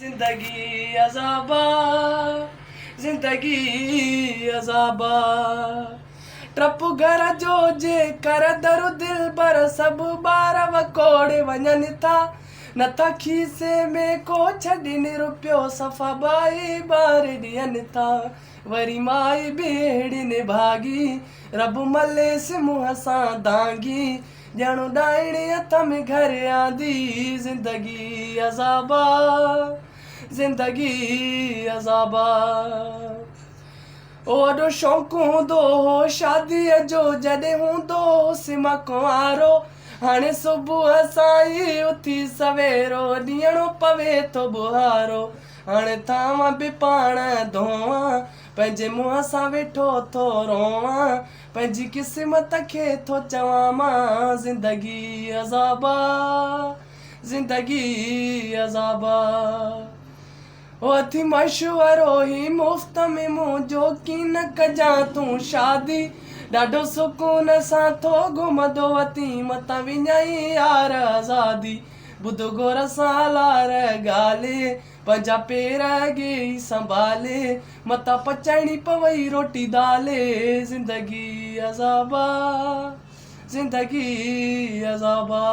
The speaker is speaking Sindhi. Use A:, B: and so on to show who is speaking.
A: زندگي عذاب آ، زندگي عذاب آ. ٽپ گهر جو جي ڪر در دلبر سڀ ٻار وڪوڙي وڃن ٿا. نٿا کيسي ۾ ڪو ڇڏين رپيو صفا ٻائي ٻار ڏين ٿا. وري مائي به اهڙي نڀاڳي رب مليس منهن سان دانگي. ڄڻ ڏائڻي اٿم گهر آندي زندگي عذاب آ زندگي عذاب آ. او وڏو شوق هوندو هو شاديء جو جڏهن هوندو هوس مان ڪنوارو هاڻي صبح سان ئي اٿي سويرو ڏيڻو پوي ٿو ٻهارو هاڻي ٿانء به پاڻ ڌوئان پنهنجي منهن سان ويٺو ٿو روئان پنهنجي قسمت کي ٿو چوان مان زندگي عذاب آ زندگي عذاب آ. او اٿي مشورو هي مفت ۾ منهنجو ڪين ڪجان تون شادي ڏاڍو سڪون سان ٿو گهمندو وتين متان وڃائين يار آزادي ٻڌ غور سان لار ڳالهه پنهنجا پير اڳي ئي سنڀالي متان پچائڻي پوئي روٽي دالي زندگي عذاب آ زندگي عذاب آ.